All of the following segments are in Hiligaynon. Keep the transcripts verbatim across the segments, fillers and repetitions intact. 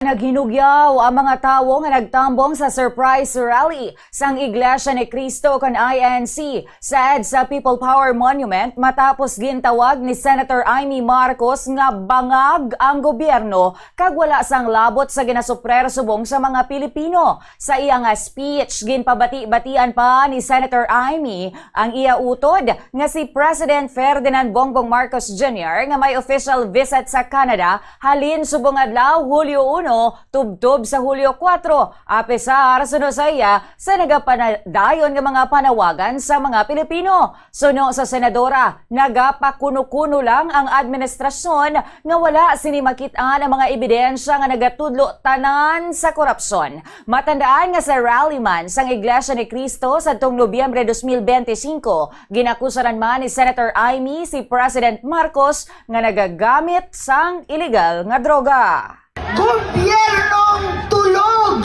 Naghinugyaw ang mga tawo nga nagtambong sa surprise rally sang Iglesia ni Cristo kon I N C sa EDSA People Power Monument matapos gintawag ni Senator Imee Marcos nga bangag ang gobyerno kag wala sang labot sa ginasuprer subong sa mga Pilipino. Sa iya nga speech, ginpabati-batian pa ni Senator Imee ang iya utod nga si President Ferdinand Bongbong Marcos Junior nga may official visit sa Canada halin subong adlaw, Hulyo uno, tubtob sa Hulyo kuwatro, apesar suno sa iya sa nagapanadayon nga mga panawagan sa mga Pilipino. Suno sa senadora, nagapakuno-kuno lang ang administrasyon nga wala sini makit-an ang mga ebidensya nga nagatudlo tanan sa korupsyon. Matandaan nga sa rally man sang Iglesia ni Cristo sadtong Nobyembre dos mil bente singko, ginakusaran man ni Senator Imee si President Marcos nga nagagamit sang iligal nga droga. Gobyernong tulog,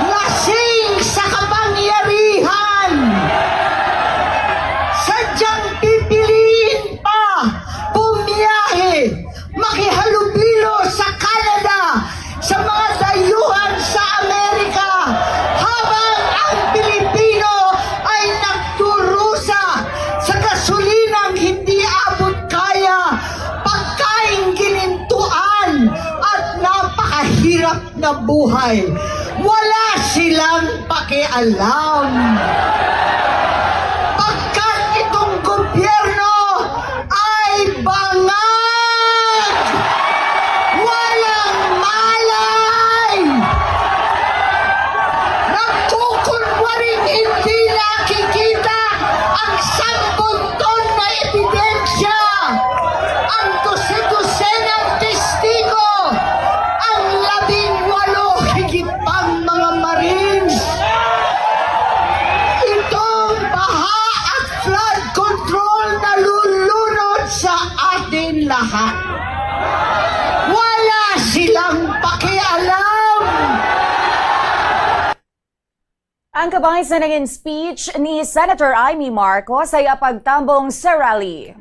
lasing sa kapangyarihan. Sadyang pipiliin pa bumiyahe, makihalubilo sa Canada, sa mga dayuhan sa Amerika, habang ang Pilipino ay nagdurusa sa gasolinang hindi abot kaya, pagkaing ginintuan, at napakahirap na buhay. Wala silang pakialam. Pagkat itong gobyerno ay bangag! Walang malay! Nagkukunwaring hindi nakikita ang sambunton na ebidensya, ang dose-dosenang testigo, ang labing walo higit pang mga Marines. Itong baha at flood control nalulunod sa atin lahat. Wala silang pakialam. Ang kabahin sa nangin speech ni Senator Imee Marcos sa iya pagtambong sa rally.